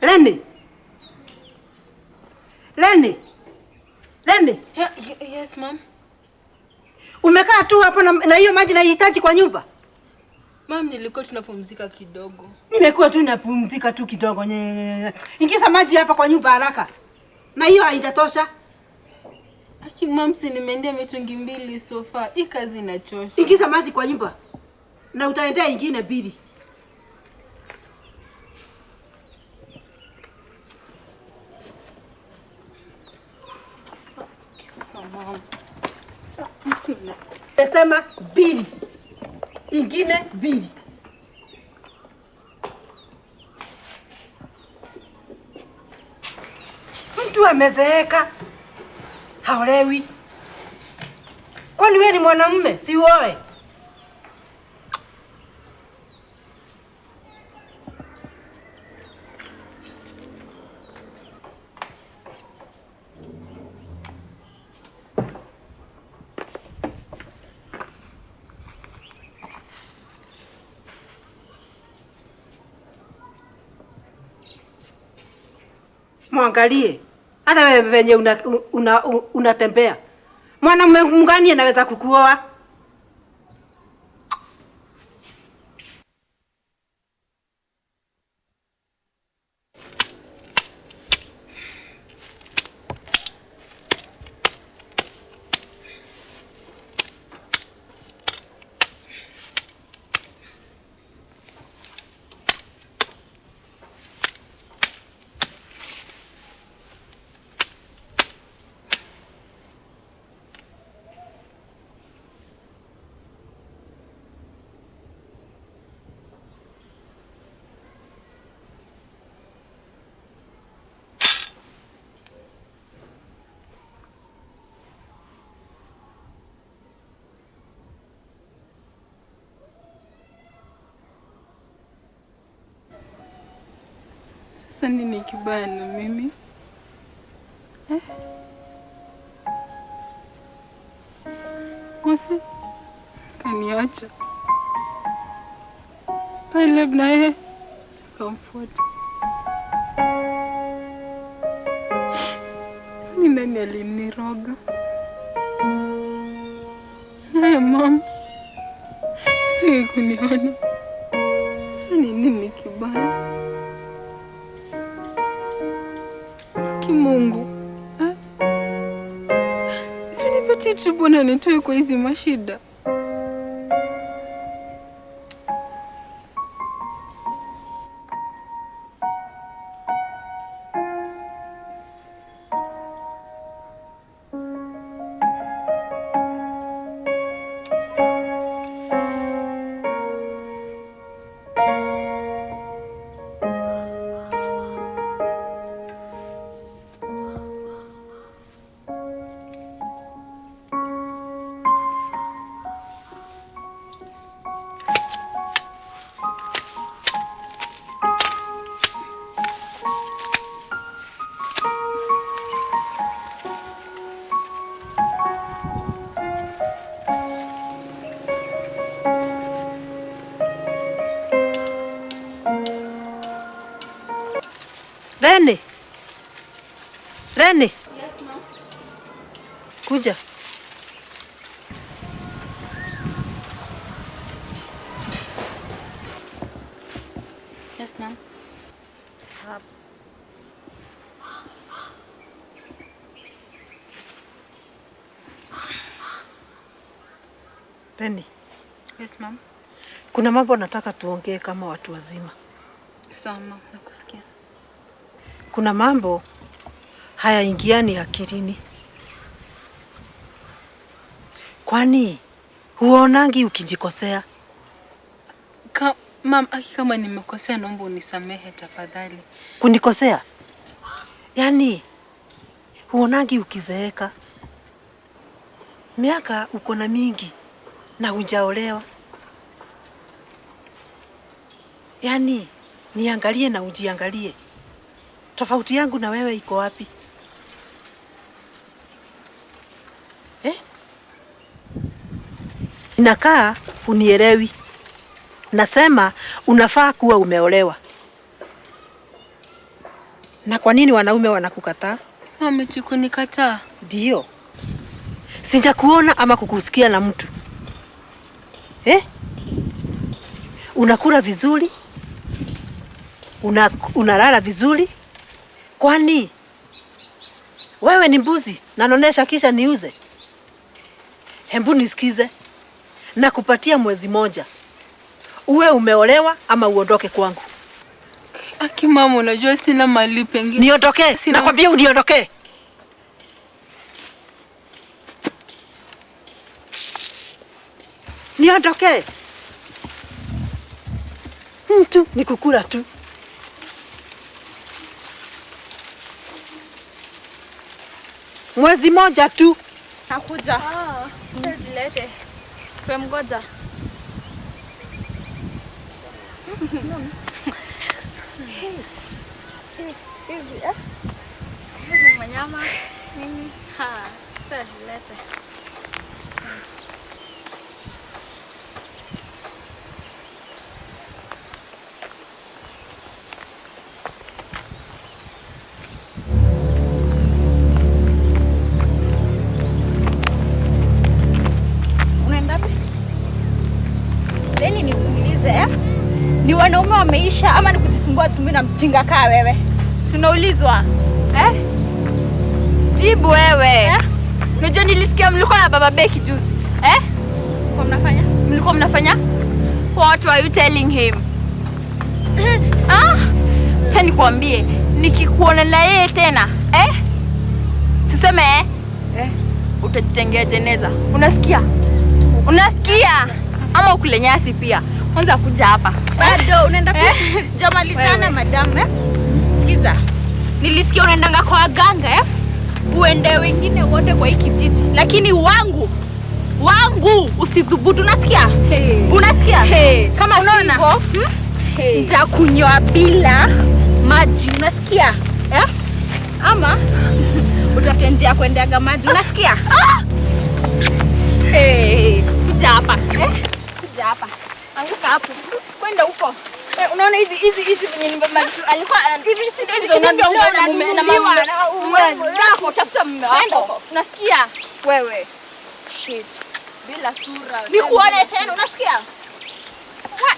Leni. Leni. Leni. Yes, ma'am. Umekaa tu hapo na hiyo maji naihitaji kwa nyumba? Ma'am, nilikuwa tunapumzika kidogo. Nimekuwa tu napumzika tu kidogo. Ingiza maji hapa kwa nyumba haraka. Na hiyo haijatosha. Aki ma'am, si nimeendea mitungi mbili so far. Hii kazi inachosha. Ingiza maji kwa nyumba. Na utaendea ingine mbili. Sasa ma'am. Nasema mbili. Ingine mbili. Mtu amezeeka haolewi. Kwani wewe ni mwanamume, si uoe? Mwangalie hata wewe venye unatembea. Mwanamume mgani anaweza kukuoa? Sasa nini kibaya na mimi? Eh? Mwasi kaniacha. Caleb na yeye kamfuata. Ni nani aliniroga? Haya mama, hataki kuniona. Sasa ni nini kibaya? Kimungu, eh? Si unipatie tu bwana nitoe kwa hizi mashida. Rene. Rene. Yes, ma'am. Kuja. Yes, ma'am. Rene. Yes, ma'am. Kuna mambo nataka tuongee kama watu wazima. Sawa, ma'am, nakusikia. Kuna mambo hayaingiani akilini. Kwani huonangi ukijikosea? Ma'am, aki kama nimekosea naomba unisamehe tafadhali. Kunikosea? Yaani huonangi ukizeeka? Miaka uko na mingi na hujaolewa. Yaani niangalie na ujiangalie. Tofauti yangu na wewe iko wapi? Eh? Inakaa hunielewi. Nasema unafaa kuwa umeolewa. Na kwa nini wanaume wanakukataa? Mama eti kunikataa? Ndio. Sijakuona ama kukusikia na mtu. Eh? Unakula vizuri? Unalala vizuri? Kwani wewe ni mbuzi nanonesha kisha niuze? Hembu nisikize. Nakupatia mwezi moja. Uwe umeolewa ama uondoke kwangu. Aki mama, unajua sina mali pengine. Niondoke. Sina. Nakwambia uniondoke. Niondoke. Mtu ni kukula tu. Mwezi moja tu. Nakuja. Jilete. Tumemgoja. Hizi eh? Hizi manyama nini? Ha, jilete. Leni nikuulize eh? Ni wanaume wameisha ama ni kujisumbua tumbi na mjinga kaa wewe? Tunaulizwa. Eh? Jibu wewe. Eh? Unajua nilisikia mlikuwa na baba Beki juzi. Eh? Kwa mnafanya? Mlikuwa mnafanya? What were you telling him? Ah? Acha nikwambie, nikikuona na yeye tena, eh? Siseme eh? Eh. Utajitengea jeneza. Unasikia? Unasikia? Ama ukule nyasi pia. Kwanza kuja hapa. Bado unaenda kujamalizana madam eh? Sikiza. Nilisikia unaendanga kwa waganga eh? Uende wengine wote kwa hii kijiji, lakini wangu usidhubutu, unasikia? Hey. Unasikia? Hey. Kama Unaona? sivyo, Hey. Nitakunywa bila maji, unasikia? Eh? Ama utafute njia ya kuendeaga maji, unasikia? Ah! Hey. Kuja hapa. Eh? Kuja hapa. Anguka hapo. Kwenda huko. Eh, unaona hizi venye ni mama alikuwa hivi si ndio unanunuliwa na mume na mama zako, tafuta mume wako. Unasikia? Wewe. Shit. Bila sura. Nikuone tena, unasikia? Ha.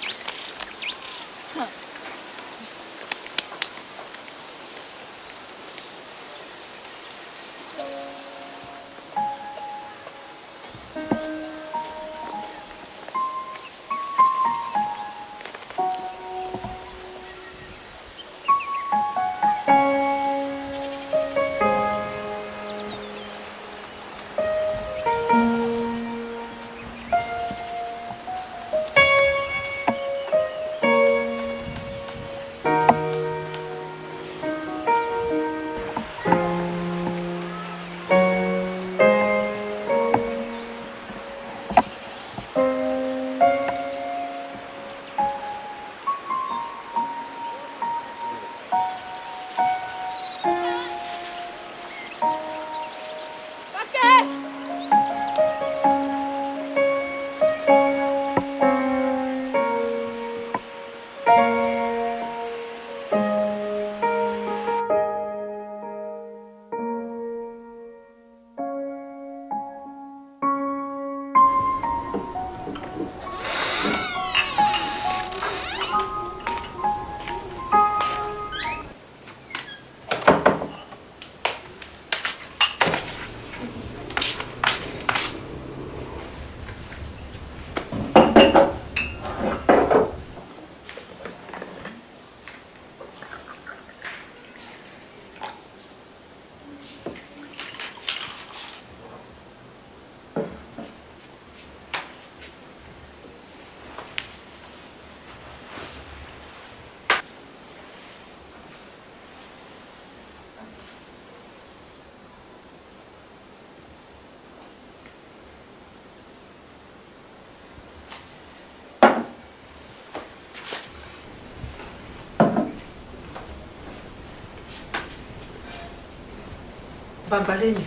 Baba Leni,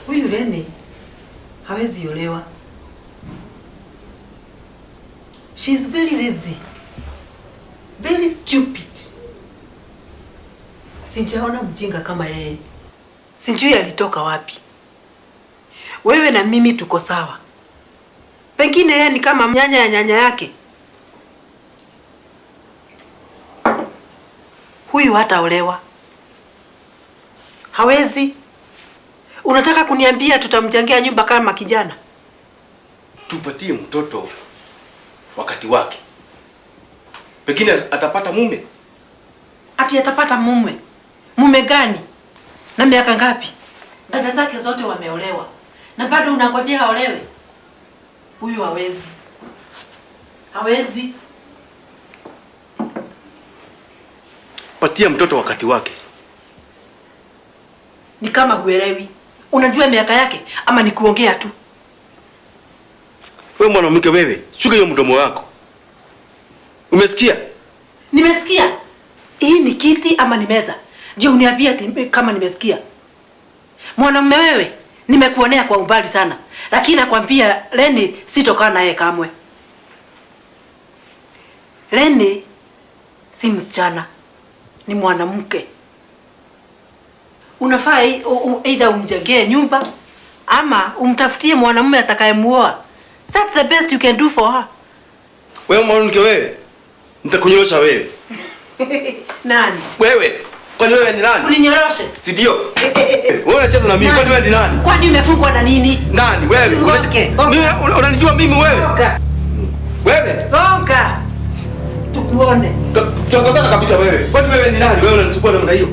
huyu Leni hawezi olewa. She's very lazy, very stupid. Sijaona mjinga kama yeye. Sijui alitoka wapi. Wewe na mimi tuko sawa. Pengine yeye ni kama nyanya ya nyanya yake. Huyu hataolewa. Hawezi. Unataka kuniambia tutamjengea nyumba kama kijana? Tupatie mtoto wakati wake. Pengine atapata mume. Ati atapata mume? Mume gani? Na miaka ngapi? Dada zake zote wameolewa. Na bado unangojea aolewe? Huyu hawezi. Hawezi. Patia mtoto wakati wake. Ni kama huelewi. Unajua miaka yake ama ni kuongea tu? Wewe mwanamke wewe, shuka hiyo mdomo wako. Umesikia? Nimesikia. Hii ni kiti ama ni meza? Je, uniambie kama nimesikia? Mwanamume wewe, nimekuonea kwa umbali sana. Lakini nakwambia Leni sitokaa naye kamwe. Leni si msichana, ni mwanamke. Unafaa either umjengee nyumba ama umtafutie mwanamume atakayemuoa. That's the best you can do for her. Wewe mwanamke wewe, nitakunyorosha wewe. Nani? Wewe. Kwani wewe ni nani? Uninyoroshe? Si ndio? Wewe unacheza na mimi, kwani wewe ni nani? Kwani umefungwa na nini? Nani wewe? Okay. Unanijua mimi wewe? Gonga. Wewe? Gonga. Tukuone. Tunakozana kabisa wewe. Kwani wewe ni nani? Wewe unanisumbua namna hiyo?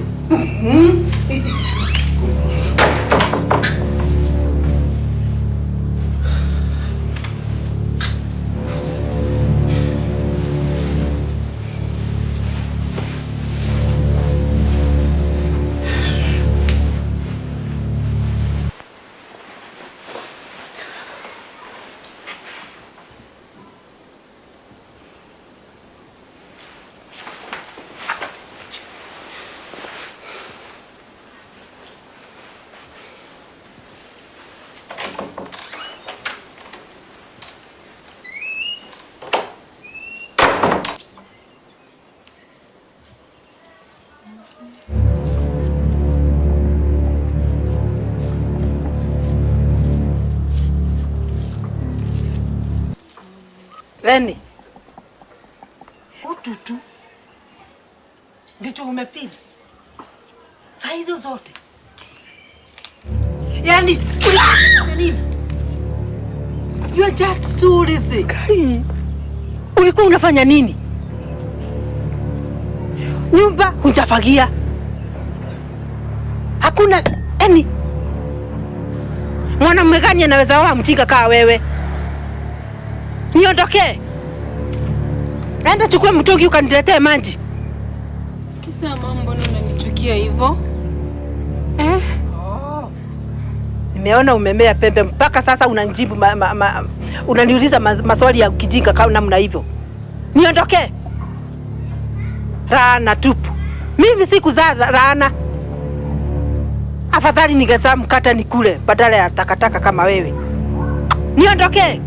Leni, ututu ndicho umepima saa hizo zote? Yani nini? You are just so lazy. Ulikuwa unafanya nini? Nyumba hujafagia, hakuna yani. Mwanamume gani anaweza oa mjinga kaa wewe? Niondoke. Enda chukue mtungi ukaniletee maji. Kisa mama, mbona unanichukia hivyo? Eh? Oh. Nimeona umemea pembe mpaka sasa unanijibu unaniuliza maswali ya kijinga kama namna hivyo. Niondoke. Laana tupu. Mimi sikuzaa laana. Afadhali ningezaa mkate nikule badala ya takataka kama wewe. Niondoke.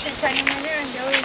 Shetani mwenyewe ndio huyu.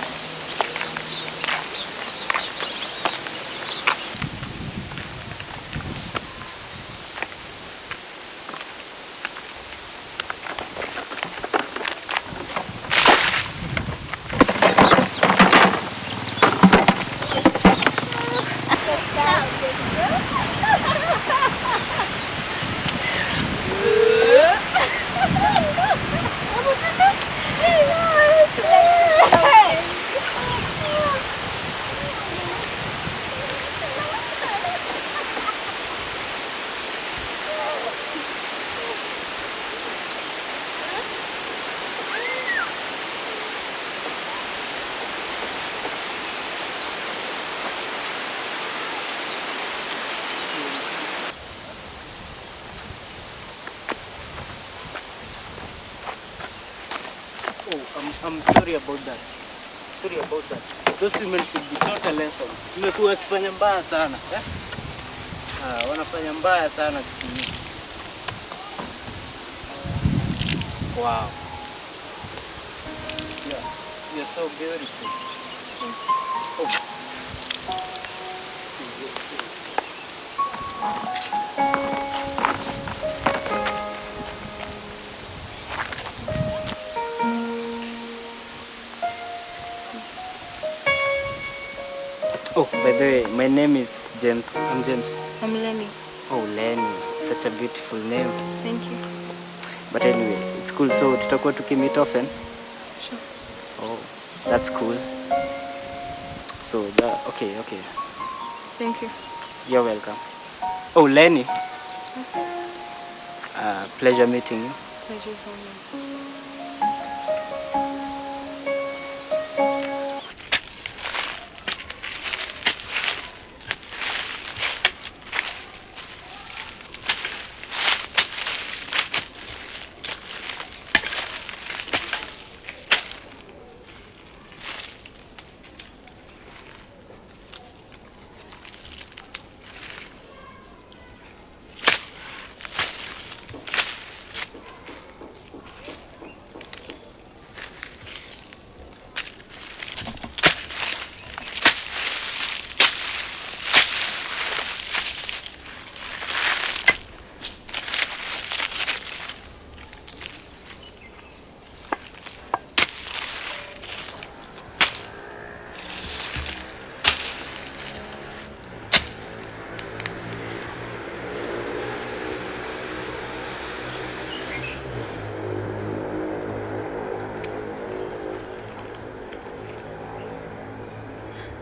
Oh, I'm sorry about that. Sorry about that. Those women should be taught a lesson. Tumekuwa wakifanya mbaya sana, eh? Ah, wanafanya mbaya sana siku hizi. Wow. Yeah, you're so beautiful. Oh. Oh, by the way, my name is James. I'm James. I'm Lenny. Oh, Lenny. Such a beautiful name. Thank you. But anyway, it's cool. So, tutakuwa tukimeet often? Sure. Oh, that's cool. So, okay, okay. Thank you. You're welcome. Oh, Lenny. Yes. Pleasure meeting you. Pleasure's all mine.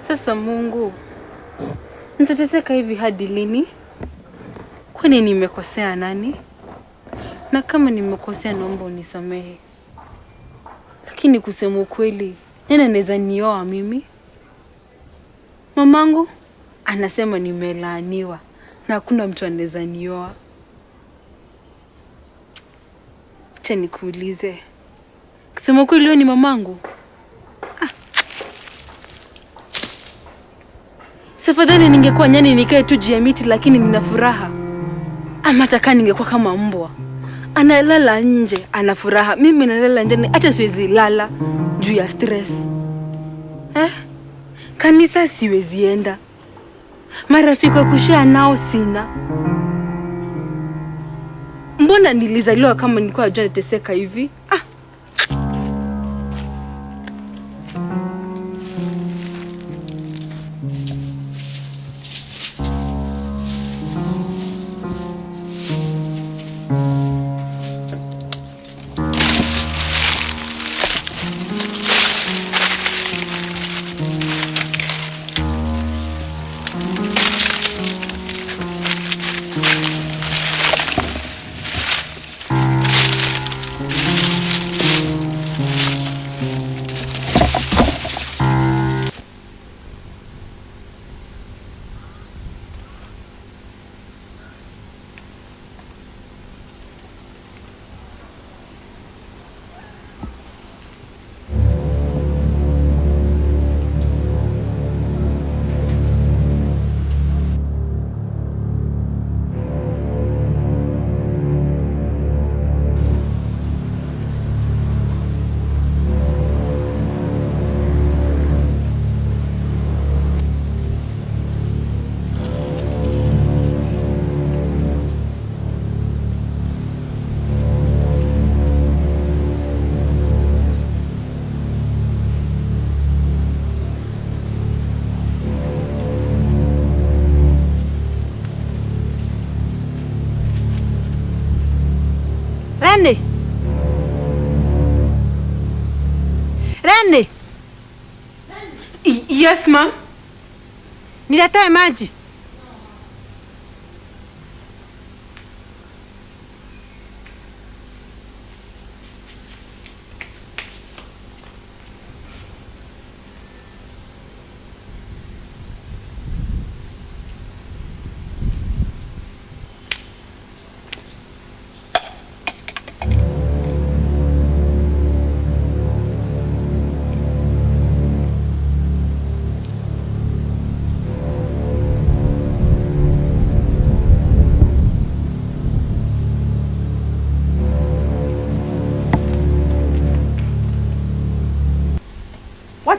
Sasa Mungu, nitateseka hivi hadi lini? Kwani nimekosea nani? Na kama nimekosea naomba unisamehe. Lakini kusema ukweli, nani anaweza nioa mimi? Mamangu anasema nimelaaniwa na hakuna mtu anaweza nioa. Acha nikuulize. Kusema ukweli wewe ni mamangu? Safadhali ningekuwa nyani nikae tu juu ya miti, lakini nina furaha. Ama hata kama ningekuwa kama mbwa. Analala nje, ana furaha. Mimi nalala nje, hata siwezi lala juu ya stress. Eh? Kanisa siwezi enda. Marafiki wa kushare nao sina. Mbona nilizaliwa kama nilikuwa najua nateseka hivi? Ah. Rene! Rene! Yes, ma'am. Niletee maji.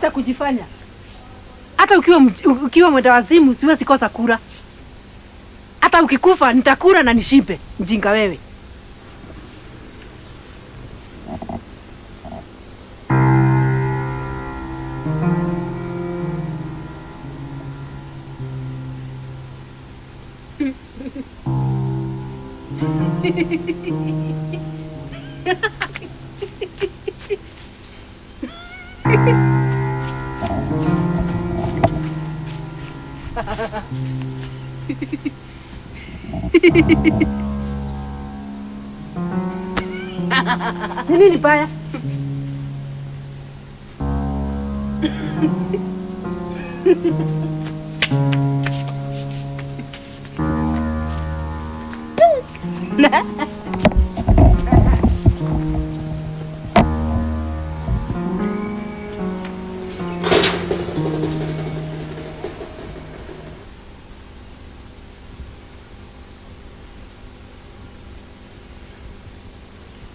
Wacha kujifanya. Hata ukiwa mwenda wazimu siwezi kosa kura. Hata ukikufa nitakura na nishibe, mjinga wewe. Ni nini baya?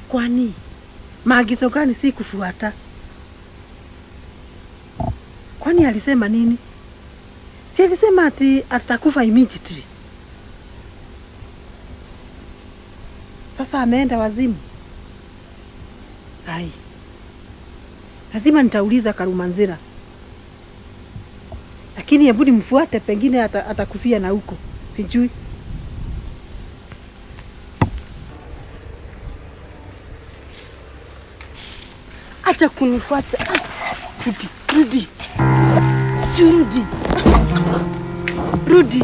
Kwani maagizo gani si kufuata? Kwani alisema nini? Si alisema ati atakufa immediately. Sasa ameenda wazimu. Ai, lazima nitauliza Karumanzira, lakini hebu nimfuate, pengine atakufia na huko, sijui. Acha kunifuata. Rudi, rudi. Si rudi. Rudi.